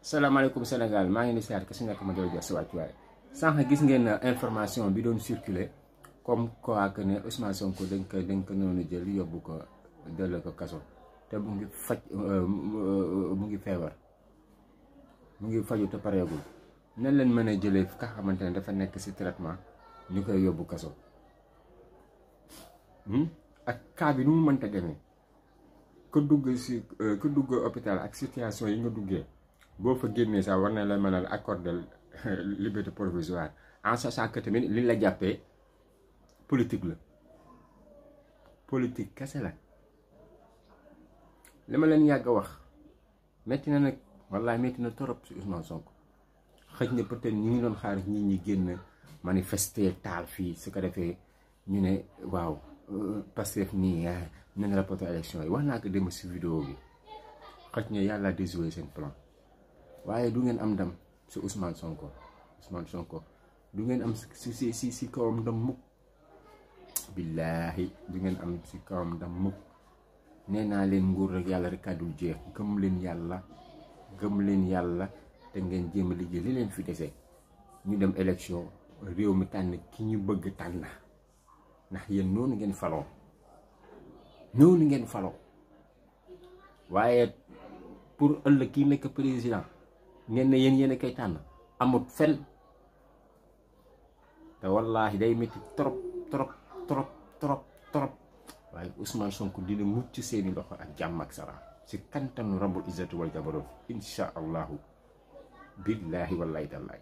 salaamaaleykum Sénégal maa ngi ni siyaar ke su nekk ma doon jox si wàccuwaay sànq gis ngeen information bi doon circuler comme quoi que ne Ousmane Sonko dañ ko noonu jël yóbbu ko delloo ko kaso te mu ngi faj mu ngi feebar mu ngi faju te pareegul nan leen mën a jëlee ka xamante ne dafa nekk si traitement ñu koy yóbbu kaso ak cas bi nu mu mënta demee ku dugg hôpital ak situation yi nga duggee boo fa génnee sax war na la mën a accorder liberté provisoire en sachant que tamit li la jàppee politique la politique kese la li ma leen yàgg a wax metti na nag wallaay metti na torop si Ousmane Sonko xëj na peut-être ñu ngi doon xaar nit ñi génn manifester taal fii su ko defee ñu ne waaw Pastef nii nañ rapporté élection yi wax naa ko dem si vidéo bi xëj na yàlla déjoué seen plan waaye du ngeen am ndam si Ousmane Sonko du ngeen am si kawam ndam mukk billaahi du ngeen am si kawam ndam mukk nee naa leen nguur rek yàlla rek kàddul jeex gëm leen yàlla te ngeen jéem a liggéey li leen fi dese ñu dem élection réew mi tànn ki ñu bëgg tànn ndax yéen noonu ngeen faloo waaye pour ëllëg kii nekk président ngeen ne yéen a koy tànn amut fen te wallaahi day métti trop waaye Ousmane Sonko dina mucc seeni loxo ak jàmm ak salaam si kantanu rabbul izzati wal jabarut insha allahu billaahi wallaahi tallaahi